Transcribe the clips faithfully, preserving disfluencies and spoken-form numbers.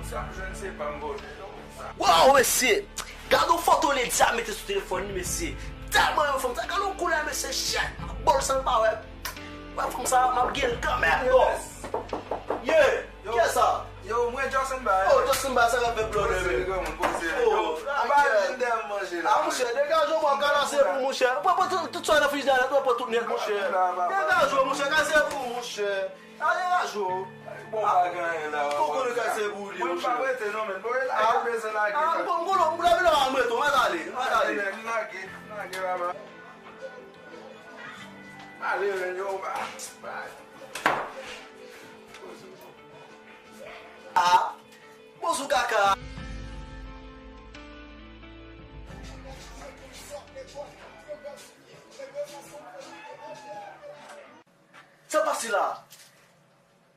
Sa m jwenn se pa m vòlè non. Waw, mesye! Gade yon foto Lady a mete sou telefòn li, mesye. Tèlman yon fanm sa, gade yon koulè, mesye, shit! Bòl san pa wè. Wè fanm sa, m ap gen l kanmenm, bro. Yeah! Kiyès sa? Yo, mwen Justin Bay. Oh, Justin Bay, sa k ap fè blòdè, men. Poze, granmoun, poze. Oh, ou pa vin dèyè m manje la. Ah, monchè, degaje w, bò, kase pou monchè. Pran, pran tout, tout sa nan frijidè la, pran tout nèt, monchè. Degaje w, monchè, kase pou monchè. Degaje w. Bon, pa gen anyen la. Koko nan kase pou li, monchè. Mwen pa rete non, men. Bon, e la, e bezwen lage. Ah, bon, bon, bon, lave la, mwen tou, mwen ale, mwen ale. Lage, lage, lage, baba. Ale, men, yo, ba, ba. Ah, bon sou kaka. Sa pase la?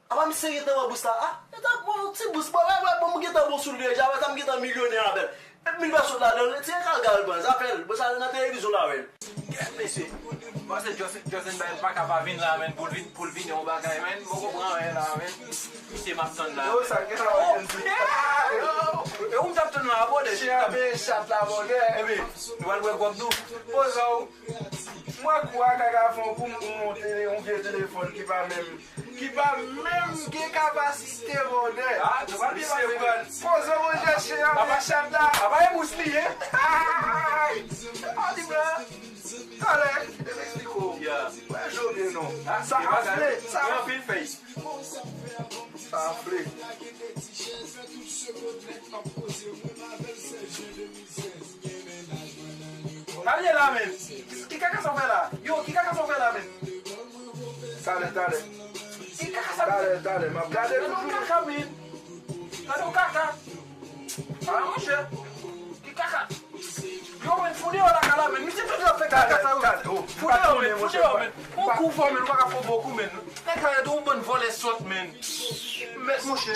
Apa misye gentan wè bous la? Ah, gentan pran yon ti bous. Bon, wè, wè, bon, m gentan bon sou l deja. Wè, sa m gentan milyonè avè l. Epi mil pèsòn ladan l, ti kaka l pral pran. Zafè l. Bon, sa nan televizyon la, wè. Kèt, mesye. Panse Justin, Justin Bay pa ka pa vin la, men, pou l vin, pou l vin yon bagay, men. M poko pran anyen la, men. Misye m ap tann la. Yo, sa gen la, wè. E ou m t ap tann la, abòde. Chen an peye chat la, abòde. Ebyen, nou pral bwè gwòg nou. Poze w. Mwen kou a kaka fè yon kou m monte yon vye telefòn ki pa menm, ki pa menm gen kapasite vòlè. Ah, nou pa byen pase. Poze mwen chèche a, apa chat la. Apa e bous li ye? Ay! A di m la. Talè, m eksplike w. Wè, jodi non. Sa afle, sa afle. Sa afle. Talè la, men. Ki kaka sa w fè la? Yo, ki kaka sa w fè la, men? Talè, talè. Ki kaka sa? Talè, talè, m ap gade toujou. Gade yon kaka, men. Gade yon kaka. Ah, monchè. Ki kaka. Yo, men, fout deyò lakay la, men. Misye toujou ap fè kaka sa yo. Fout deyò, men, fout deyò, men. Yon kou fò, men, ou pa ka fè bokou, men. Nèg sa yo tou yon bann vòlè sòt, men. Mèt, monchè.